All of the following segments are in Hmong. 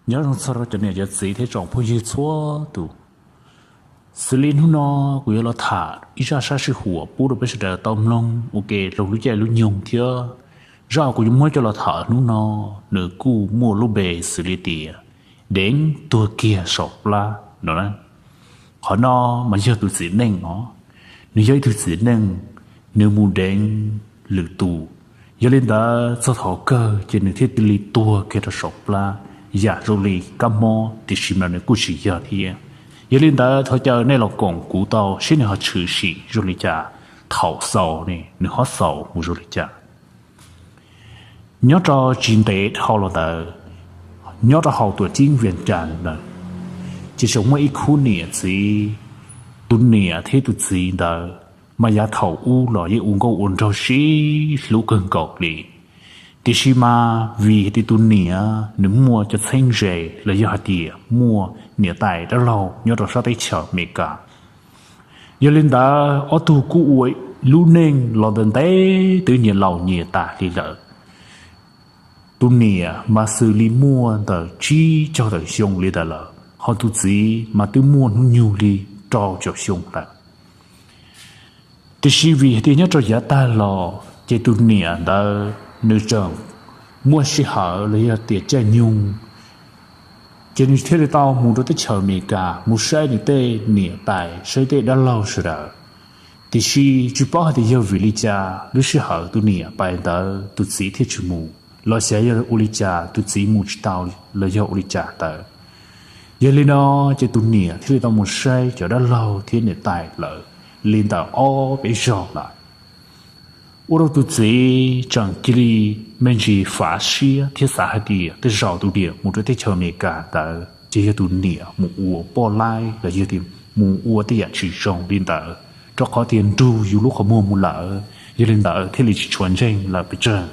Nyob zoo txog rau cov niam cov txiv thiab tsoom phooj ywg txhua tus. Xws li hnub no kuv yuav los tham ib zaj sab sij huam pub rau peb sawv daws tau mloog ua ke dlhau lub caij lub nyoog thiab. Zaj kuv yuav muab coj los tham hnub no, nws kuj muaj lub npe xws li tias deev tuag kiag saum plab no. Qhov no mas yog tus txiv neej os, nws yog ib tug txiv neej, nws mus deev lwm tus. Yog li ntawd txog thaum kawg ces nws thiaj li tuag kiag rau saum plab, yam zoo li kab mob, tiam sis mas nws kuj tsis yog thiab. Yog li ntawd thov caw nej los koom kuv tau saib nws ho tshwm sim zoo li cas, thaum xaus ne nws ho xaus mus zoo li cas. Nyob rau tsis ntev dhau los ntawd, nyob rau hauv tuam ceeb Vias Cas ntawd, ces tseem muaj ib khub niam txiv, tus niam thiab tus txiv ntawd mas yav thaum ub los yeej ua nkauj ua nraug sib hlub kawg nkaus li. Tiam sis mas vim tias tus niam nws muaj cov txheeb ze los yog hais tias muaj niam tais dab laug nyob rau sab teb chaws Amelikas. Yog li ntawd ob tug kuj ua lub neej los ntev ntev twb nyias laus nyias tas li lawm. Tus niam mas xws li muaj ntawm tsib caug tawm xyoo li ntawd lawm, ho tus txiv mas twb muaj hnub nyoog li rau caum xyoo lawm. Tiam sis vim hais tias nyob rau yav tag los ces tus niam ntawd nws tseem muaj sij hawm los yog tias caij nyoog, ces nws thiaj li tau mus rau teb chaws Amelikas mus saib nws tej niam tais, saib tej dab laug sawv daws. Tiam sis tsis paub hais tias yog vim li cas lub sij hawm tus niam pais ntawd tus txiv thiaj tsis mus, los xyov yog ua li cas tus txiv mus tsis tau los yog ua li cas ntawd. Yog li no ces tus niam thiaj li tau mus saib cov dab laug thiab niam tais lawm li ntawm ob peb zaug lawm. Ua rau tus txiv tseem cia li me ntsis fav siab thiab xav hais tias tej zaum tus niam mus rau teb chaws Amelikas ntawd ces yog tus niam mus ua poj laib los yog tias mus ua tej yam tsis zoo li ntawd, rau qhov tias nrug yus lub qhov muag mus lawm, yog li ntawd thiaj li tsis tshua ntseeg lawm pes tsawg.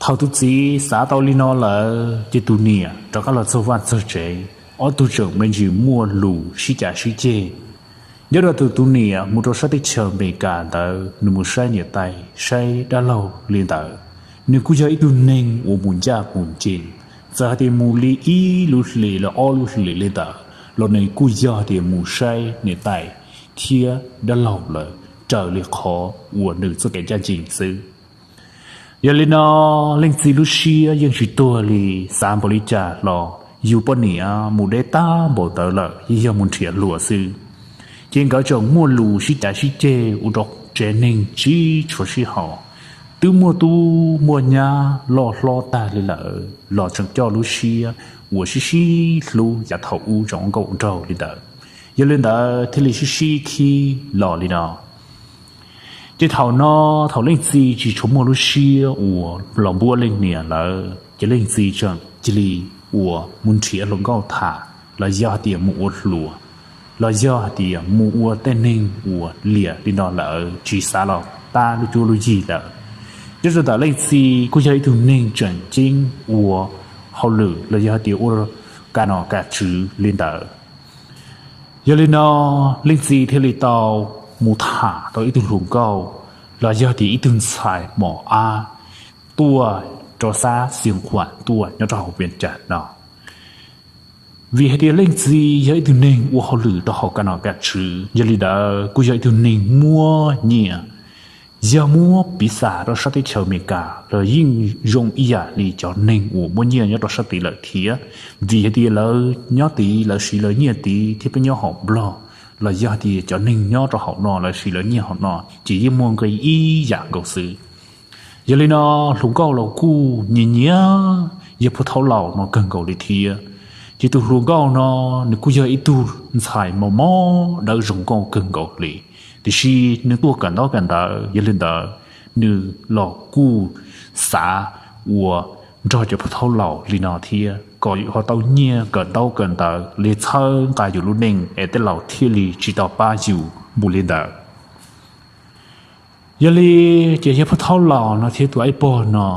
Thaum tus txiv xav tau li no lawm ces tus niam rov qab los txog vaj txog tsev, ob tug tseem me ntsis muaj lus sib cav sib ceg. Nyob rau tus, tus niam mus rau sab teb chaws Amelikas ntawd nws mus saib niam tais saib dab laug li ntawd, nws kuj yog ib tug neeg uas mus ncaj mus nce. Txawm hais tias mus li ib lub hlis los ob lub hlis li ntawd los nws kuj yog tias mus saib niam tais thiab dab laug lawm raws li qhov uas nws txoj kev ncaj ncees xwb. Yog li no, leej txiv lub siab yeej tsis tuag li, xav npaum li cas los yus poj niam mus deb tag npaum ntawd lawm yeej yog mus nrhiav hluas xwb. Ces nkawd tseem muaj lus sib cav sib ceg ua rau tsev neeg tsis tshua sib haum. Twb muaj tub muaj nyab loj hlob tag li lawm los tseem coj lub siab uas sib sib hlub yav thaum ub tseem ua nkauj ua nraug li ntawd. Yog li ntawd thiaj li sib sib khib los li no. Ces thaum no, thaum leej txiv tsis tshua muaj lub siab uas los npuab leej niam lawm ces leej txiv tseem cia li uas mus nrhiav hluas nkauj tham, los yog hais tias mus ua hluas, los yog hais tias mus ua tej neeg uas liam li no lawm tsis xav los tab lub cuab lub yig lawm. Nyob rau ntawm leej txiv kuj yog ib tug neeg tseem ceeb ua hauj lwm los yog hais tias ua ka nom ka tswv li ntawd. Yog li no, leej txiv thiaj li tau mus tham tau ib tug hluas nkauj los yog tias ib tug ntxhais mos ab tuaj rau sab Xeev Khuam tuaj nyob rau hauv Vias Cas no. Vim hais tias leej txiv yog ib tug neeg ua hauj lwm rau hauv ka nom ka tswv, yog li ntawd kuj yog ib tug neeg muaj nyiaj. Yog muab piv xam rau sab teb chaws Amelikas los yeej zoo ib yam li cov neeg uas muaj nyiaj nyob rau sab tid lawm thiab. Vim hais tias lawv nyob tid lawv siv lawv nyiaj tid thiab peb nyob hauv Nplog los yog tias cov neeg nyob rau hauv no lawv siv lawv nyiaj hauv no ces yeej muaj nqi ib yam nkaus xwb. Yog li no, hluas nkauj los kuj nyiam nyiam yawg pog thaub laus no kawg nkaus li thiab. Ces tus hluas nkauj no nws kuj yog ib tug ntxhais mos mos dawb zoo nkauj kawg nkaus li, tiam sis nws tuaj kawm ntaub kawm ntawv, yog li ntawd nws los kuj xav ua nrog cov pog thaub laus li no thiab kom yus ho tau nyiaj kawm ntaub kawm ntawv li txhawb nqa yus lub neej es tej laus thiaj li tsis tau pab yus npaum li ntawd. Yog li ces yawg pog thaub laus no thiab tus aib pog no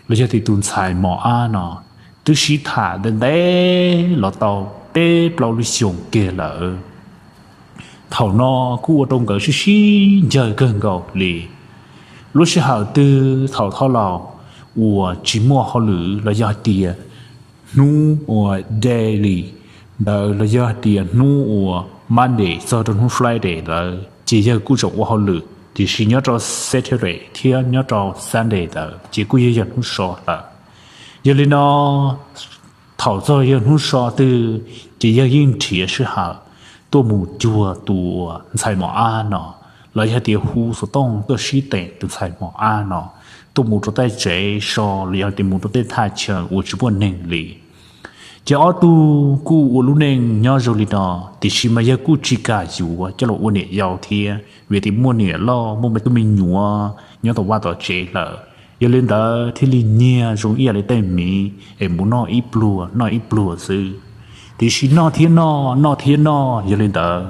los yog tias tus ntxhais mos ab no twb sib tham ntev ntev los tau peb plaub lub xyoos kiag lawm. Thaum no kuj ua rau nkawd sib sib ncawg kawg nkaus li. Lub sij hawm twg thaum thaub laus uas tsis muaj hauj lwm los yog hais tias Hnub uas daily ntawd los yog hais tias hnub uas Monday txog rau hnub Friday ntawd ces yawg kuj tseem ua hauj lwm, tiam sis nyob rau Saturday thiab nyob rau Sunday ntawd ces kuj yog yawg hnub so lawm. Yog li no, thaum txog yawg hnub so twg ces yawg yeej nrhiav sij hawm tuaj mus cuag tus ntxhais mos ab no, los yog tias hu xov tooj tuaj sib teem tus ntxhais mos ab no, tuaj mus rau tej tsev so los yog tias mus rau tej thaj chaw uas tsis muaj neeg li. Ces ob tug kuj ua lub neej nyob zoo li no, tiam sis mas yawg kuj tsis kam yuav coj los ua niam yau thiab, vim tias muaj niam loj muaj me tub me nyuam nyob tom vaj tom tsev lawm. Yog li ntawd thiaj li nyiag zoo ib yam li tej miv es mus noj ib pluag noj ib pluag xwb. Tiam sis noj thiab noj, noj thiab noj, yog li ntawd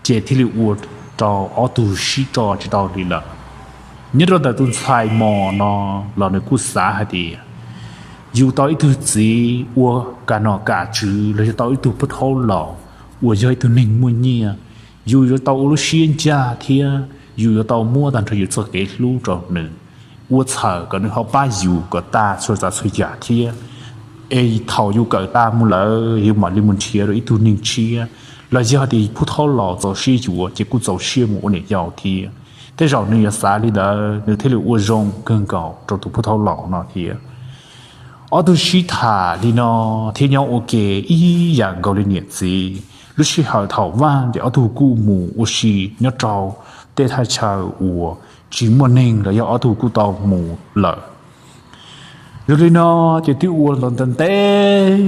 ces thiaj li ua rau ob tug sib tso tsis tau li lawm. Nyob rau ntawm tus ntxhais mos no los nws kuj xav hais tias yus tau ib tug txiv ua kam nom kam tswv los yog tau ib tug pub thaub laus uas yog ib tug neeg muaj nyiaj, yus yuav tau ua lub siab ncaj thiab yus yuav tau muab tag nrho yus txoj kev hlub rau nws, ua txhawm kom nws ho pab yus kom tas txhua tsav txhua yam thiab. Es thaum yus kawm tas mus lawm yus mam li mus nrhiav rau ib tug neeg tshiab, los yog tias pub thaub laus txaus siab yuav ces kuj txaus siab mus ua niam yau thiab. Tej zaum nws yuav xav li ntawd nws thiaj li ua zoo kawg nkaus rau tus pub thaub laus no thiab. Ob tug sib tham li no thiab nyob ua ke ib yam nkaus li niam txiv. Lub sij hawm thaum vaj ces ob tug kuj mus ua si nyob rau tej thaj chaw uas tsis muaj neeg los yog ob tug kuj tau mus lawm. Yog li no ces twb ua los ntev ntev,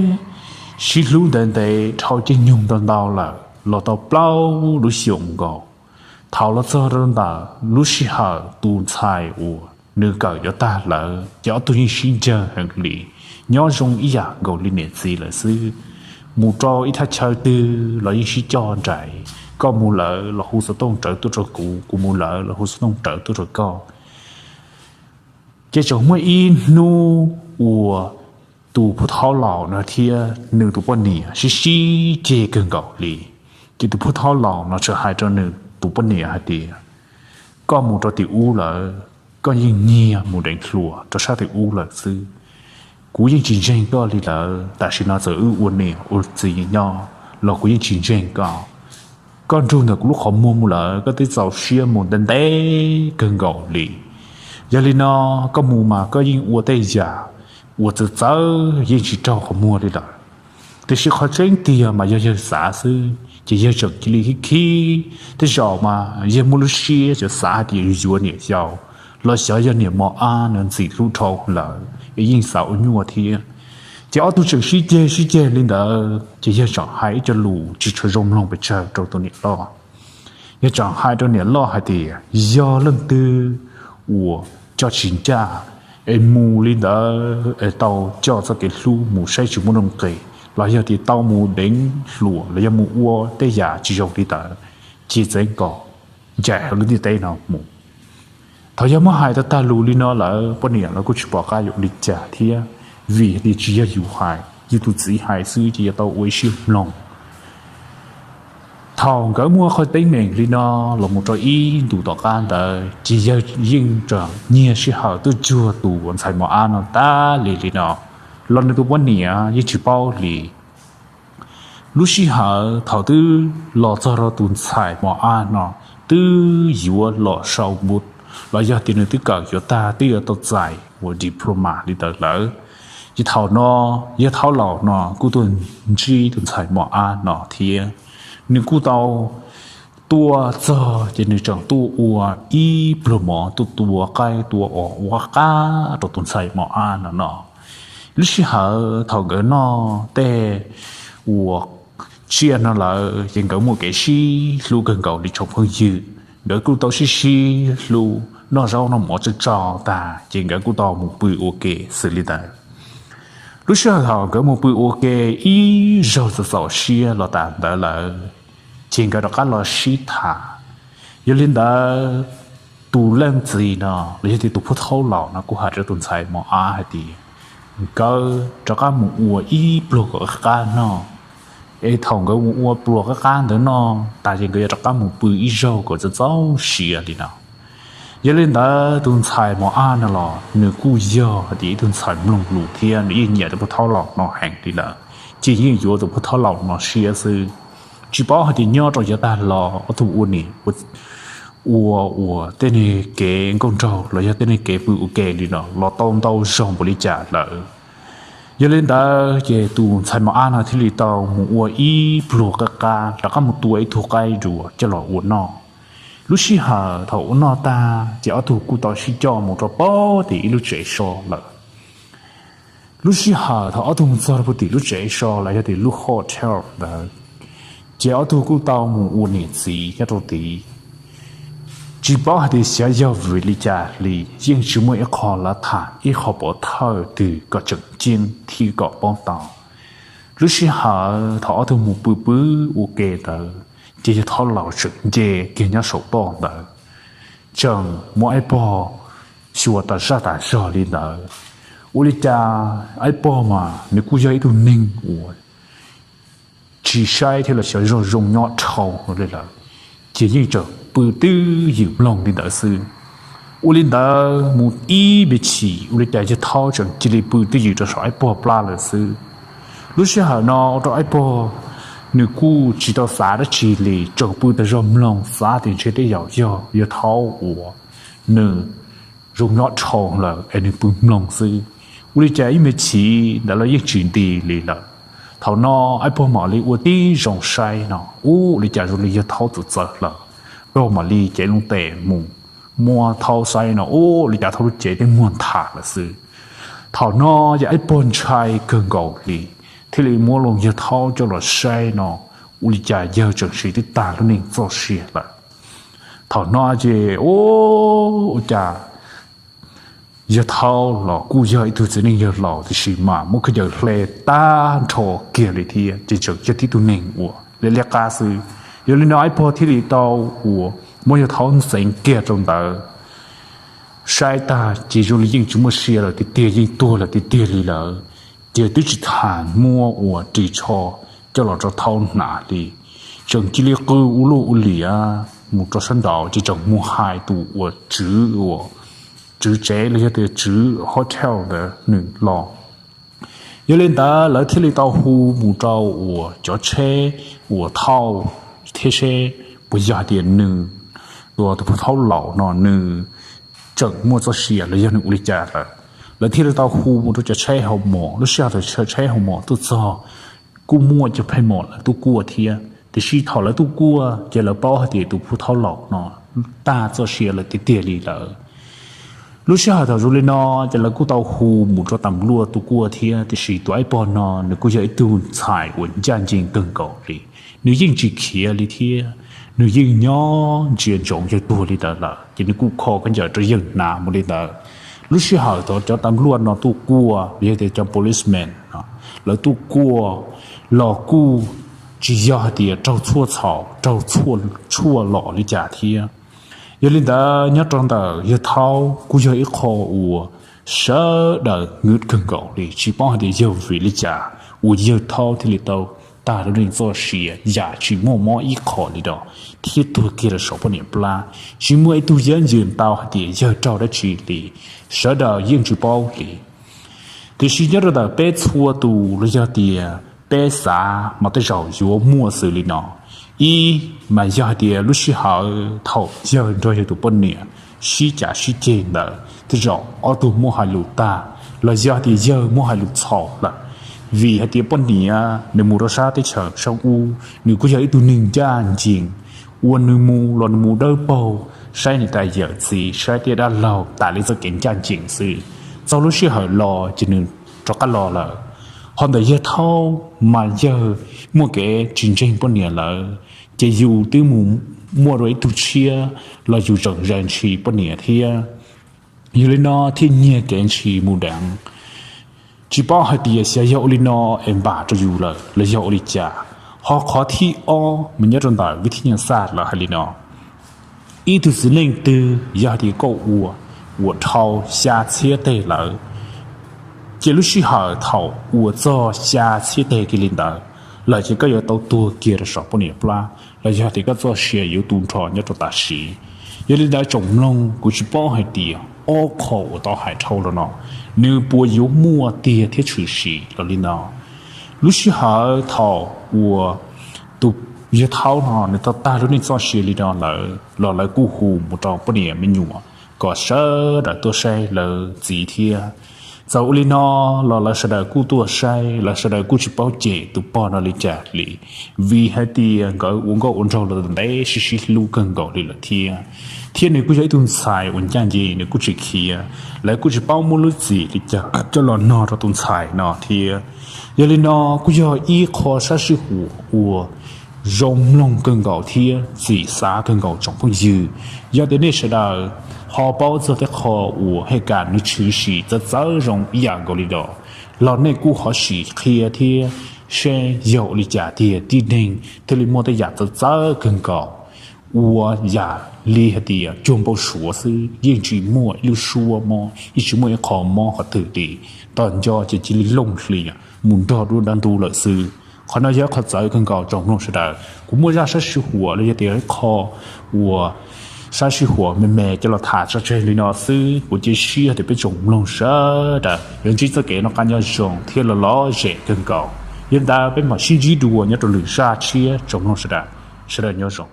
sib hlub ntev ntev dhau caij nyoog ntau ntau lawm los tau plaub lub xyoos nkaus. Thaum los txog rau ntawm lub sij hawm tus ntxhais uas nws kawm yuav tag lawm ces ob tug yeej sib ncawg heev li, nyob zoo ib yam nkaus li niam txiv lawm xwb. Mus rau ib thaj chaw twg los yeej sib coj nraim, koj mus lawm los hu xov tooj rawv tuaj rau kuv, kuv mus lawm los hu xov tooj rawv tuaj rau koj. Ces tseem muaj ib hnub uas tus pub thaub laus no thiab nws tus poj niam sib sib ceg kawg nkaus li. Ces tus pub thaub laus no txawm hais rau nws tus poj niam hais tias, koj mus rau tim ub lawm, koj yeej nyiag mus deev hluas rau sab tim ub lawm xwb. Kuv yeej tsis ntseeg koj li lawm, tam sim no txawm wb ua niam ua txiv nyob los kuv yeej tsis ntseeg koj. Koj nrug ntawm kuv lub qhov muag mus lawm, koj twb txaus siab mus ntev ntev kawg nkaus li. Yog li no, koj mus mas koj yeej ua tej yam uas txawv txawv yeej tsis raug qhov muag li lawm. Tiam sis qhov tseeb tiag mas yog yawg xav xwb ces yawg tseem cia li khib khib. Tej zaum mas yawg muaj lub siab xyov xav hais tias yuav yuav niam yau los xyov yog niam mos ab no ntxim hlub dhau lawm es yeej xav ua nyuaj thiab. Ces ob tug tseem sib ceg sib ceg li ntawd ces yawg tseem hais ib co lus tsis tshua zoo mloog pes tsawg rau tus niam loj. Yawg tseem hais rau niam loj hais tias yog leej twg uas coj tsis ncaj es mus li ntawd es tau coj txoj kev hlub mus saib tsis muaj nuj nqis los yog tias tau mus deev hluas los yog mus ua tej yam tsis zoo li ntawd, ces txeev kom ncaim hauv lub ntiaj teb no mus. Thaum yawg muab hais tag tag lus li no lawm poj niam los kuj tsis pom qab yuav ua li cas thiab, vim tias tsis yog yus hais, yus tus txiv hais xwb ces yawg tau ua ib siab mloog. Thaum nkawd muaj qhov teeb meem li no los mus rau ib ntus tom qab ntawd ces yawg yeej tseem nyiag sij hawm tuaj cuag tus ntxhais mos ab no tas li li no los nws tus poj niam yeej tsis paub li. Lub sij hawm thaum twb los txog rau tus ntxhais mos ab no twb yuav los sau npus los yog tias nws twb kawm yuav tag twb yuav tau txais uas diploma li ntawd lawm, ces thaum no yawg thaub laus no kuj tuaj ntsib tus ntxhais mos ab no thiab. Nws kuj tau tuaj txog ces nws tseem tuaj ua ib pluag mov tuaj tua qaib tua os ua qab rau tus ntxhais mos ab no no. Lub sij hawm thaum nkawd noj tej uas tsiaj no lawm ces nkawd muaj kev sib hlub kawg nkaus li tsoom phooj ywg. Nkawd kuj tau sib sib hlub noj zaub noj mov tsau tsau tag ces nkawd kuj tau mus pw ua ke xws li ntawd. Lub sij hawm thaum nkawd mus pw ua ke ib zaug txaus txaus siab los tas ntawd lawm ces nkawd rov qab los sib tham. Yog li ntawd, tus leej txiv no los yog tias tus pub thaub laus no kuj hais rau tus ntxhais mos ab hais tias nkawd rov qab mus ua ib pluag kom qab qab noj, es thaum nkawd mus ua pluag qab qab ntawd noj tas ces nkawd yuav rov qab mus pw ib zaug kom txaus txaus siab li no. Yog li ntawd tus ntxhais mos ab no los nws kuj yog hais tias ib tug ntxhais mloog lus thiab nws yeej nyiam tus phuj thaub laus no heev li lawm, ces yeej yuav tus phuj thaub laus no siab xwb. Tsis paub hais tias nyob rau yav tag los ob tug ua nim ua ua tej neeg kev nkauj nraug los yog tej neeg kev pw ua ke li no los tau ntau zaug npaum li cas lawm. Yog li ntawd ces tus ntxhais mos ab no thiaj li tau mus ua ib pluag qab qab rov qab mus tua ib tug qaib dua coj los ua noj. Lub sij hawm thaum ua noj tag ces ob tug kuj tau sib coj mus rau puag tim ib lub tsev so lawm. Lub sij hawm thaum ob tug mus txog rau puag tim lub tsev so los yog tim lub hotel ntawd, ces ob tug kuj tau mus ua niam txiv nyob rau tid. Tsis paub hais tias xyov yog vim li cas li yeej tsis muaj ib qho lav tham ib qho pov thawj twg kom tseem ceeb thiab kom paub tau. Lub sij hawm thaum ob tug mus pw pw ua ke ntawd ces yawg thaub laus tseem nce kiag nyob saum toj ntawd, tseem muab aib pog xyuas tas zaj tas zog li ntawd. Ua li cas aib pog mas nws kuj yog ib tug neeg uas tsis saib thiab los xyov zoo zoo nyob dhau li lawm, ces yeej tseem pw twj ywm mloog li ntawd xwb. Ua li ntawd mus ib me chim ua li cas yawg thaub tseem cia li pw twj ywm rau saum aib pog plab lawm xwb. Lub sij hawm no ua rau aib pog nws kuj tsis tau xav dab tsi li, tseem pw tas zog mloog xav tias ntshe tej zaum yog yawg thaub uas nws zoo nyob dhau lawm es nws pw mloog xwb. Ua li cas ib me chim ntawd los yeej tsis nti li lawm. Thaum no aib pog mam li ua tib zoo saib no ua li cas zoo li yawg thaub txawv txawv lawm. Pog mam li cev loo tes mus muab thaub saib no ua li cas thaub lub cev twb muag ntham lawm xwb. Thaum no yog aib pog ntshai kawg nkaus li, thiaj li muab loo yawg thaub coj los saib no ua li cas yawg tseem siv twb tag lub neej txoj sia lawm. Thaum no ces ua cas yawg thaub los kuj yog ib tug txiv neej yawg laus tiam sis mas muab khaub ncaws hle tag nrho kiag li thiab ces tseem yog tib tug neeg uas liab liab qab xwb. Yog li no aib pog thiaj li tau uas muab yawg thaub ntxeev kiag rau ntawd saib tag ces zoo li yeej tsis muaj sia lawm tiag tiag, yeej tuag lawm tiag tiag li lawm. Ces twb tsis tham muab uas ris tsho coj los rau thaub hnav li, tseem cia li qw ua luaj ua liam mus rau sab nraud ces tseem mus hais tus uas tswv uas tswv tsev los yog tias tswv hotel ntawd nws los. Yog li ntawd lawv thiaj li tau hu mus rau uas cov tsheb uas thauj thiab seb puas yog hais tias nws, tus phuj thaub laus no nws tseem muaj txoj sia los yog nws ua li cas lawm. Lawv thiaj li tau hu mus rau cov tsheb hau mos. Lub sij hawm thaum tsheb hau mos tuaj txog kuj muaj cov pheej mos lawv tuaj kuaj thiab, tiam sis thaum lawv tuaj kuaj ces lawv paub hais tias tus phuj thaub laus no tag txoj sia lawm tiag tiag li lawm. Lub sij hawm thaum zoo li no ces lawv kuj tau hu mus rau tas luaj tuaj kuaj thiab, tiam sis tus aib pog no nws kuj yog ib tug ntxhais uas ncaj ncees kawg nkaus li. Nws yeej tsis khiav li thiab, nws yeej nyob ntsia ntsoov yawg tuag li ntawd lawm ces nws kuj kho khaub ncaws rau yawg hnav mus li ntawd. Lub sij hawm thaum cov tas luaj no tuaj kuaj los yog tias cov policeman no lawv tuaj kuaj los kuj tsis yog hais tias raug txhua txhaum raug txhua tshuaj los li cas thiab. Yog li ntawd nyob rau ntawm yawg thaub kuj yog ib qho uas sawv daws ngwv kawg nkaus li, tsis paub hais tias yog vim li cas uas yawg thaub thiaj li tau tag lub neej txoj sia yam tsis muaj mob ib qho li los thiab tuag kiag rau saum poj niam plab, tsis muaj ib tug yab ntws tau hais tias yawg raug dab tsi li, sawv daws yeej tsis paub li. Tiam sis nyob rau ntawm peb txhua tus los yog tias peb xav mas tej zaum yuav muaj xws li no. Ib, mas yog hais tias lub sij hawm thaum yawg nrog yawg tus poj niam sib cav sib ceg ntawd tej zaum ob tug muab hais lus tag, los yog hais tias yawg muab hais lus txhaum lawm, vim hais tias poj niam nws mus rau sab teb chaws sab ub, nws kuj yog ib tug neeg ncaj ncees, ua nws mus los nws mus dawb paug, saib niam tais yawm txiv saib tej dab laug tas li txoj kev ncaj ncees xwb. Txog lub sij hawm los ces nws rov qab los lawm. Ho ntawm yawg thaub mas yawg muaj kev tsis ntseeg poj niam lawm, ces yus twb mus muaj dua ib tug tshiab los yus tseem zais ntshis poj niam thiab. Yog li no thiaj nyiag kev ntshis mus deev. Tsis paub hais tias xyov yog ua li no es npam rau yus lawm los yog ua li cas. Ho qhov thib ob mas nyob rau ntawm vib thib nyaj xaj lawv hais li no, ib tug txiv neej twg yog hais tias koj ua uas dhau xya txhiab teg lawm, ces lub sij hawm thaum uas txog xya txhiab teg kiag li ntawd lawm ces koj yuav tau tuag kiag rau saum poj niam plab los yog tias koj txoj sia yuav tu nrho nyob rau tam sim. Yog li ntawd tsoom mloog, kuv tsis paub hais tias ob qho uas tau hais dhau los no nws puas yuav muaj tiag thiab tshwm sim los li no. Lub sij hawm thaum uas tus yawg thaub no nws tau tag lub neej txoj sia li no lawm los lawv kuj hu mus rau poj niam me nyuam kom sawv daws tuaj saib lawv txiv thiab. Txawm ua li no los lawv sawv daws kuj tuaj saib, lawv sawv daws kuj tsis paub cem tus pog no li cas li, vim hais tias nkawd ua nkauj ua nraug los ntev sib sib hlub kawg nkaus li lawm thiab. Thiab nws kuj yog ib tug ntxhais uas ncaj ncees, nws kuj tsis khiav, lawv kuj tsis paub muab lub txim li cas coj los no rau tus ntxhais no thiab. Yog li no kuj yog ib qho sab sij huam uas zoo mloog kawg nkaus thiab txim xav kawg nkaus tsoom phooj ywg. Yog tias nej sawv daws ho paub txog tej qho uas hais tias nws tshwm sim txawv txawv zoo ib yam nkaus li los, los nej kuj ho sim qhia thiab seb yog ua li cas tiag tib neeg thiaj li muaj tej yam txawv txawv kawg nkaus, ua yam li hais tias cuag npau suav xwb, yeej tsis muaj ib lub suab mob, yeej tsis muaj ib qho mob qhov twg li, tos nco ces cia li looj hlias mus nrog dab ntub lawm xwb. Qhov no yog qhov txawv kawg nkaus tsoom mloog sawv daws. Kuv muaj zaj sab sij huam los yog tias ib qho uas sab sij huam me me coj los tham tso tseg li no xwb. Kuv cia siab tias peb tsoom mloog sawv daws yuav ntsib txoj kev noj qab nyob zoo thiab lom zem kawg nkaus. Yog li ntawd peb mam sib ntsib dua nyob rau lwm zaj tshiab tsoom mloog sawv daws. Sawv daws nyob zoo.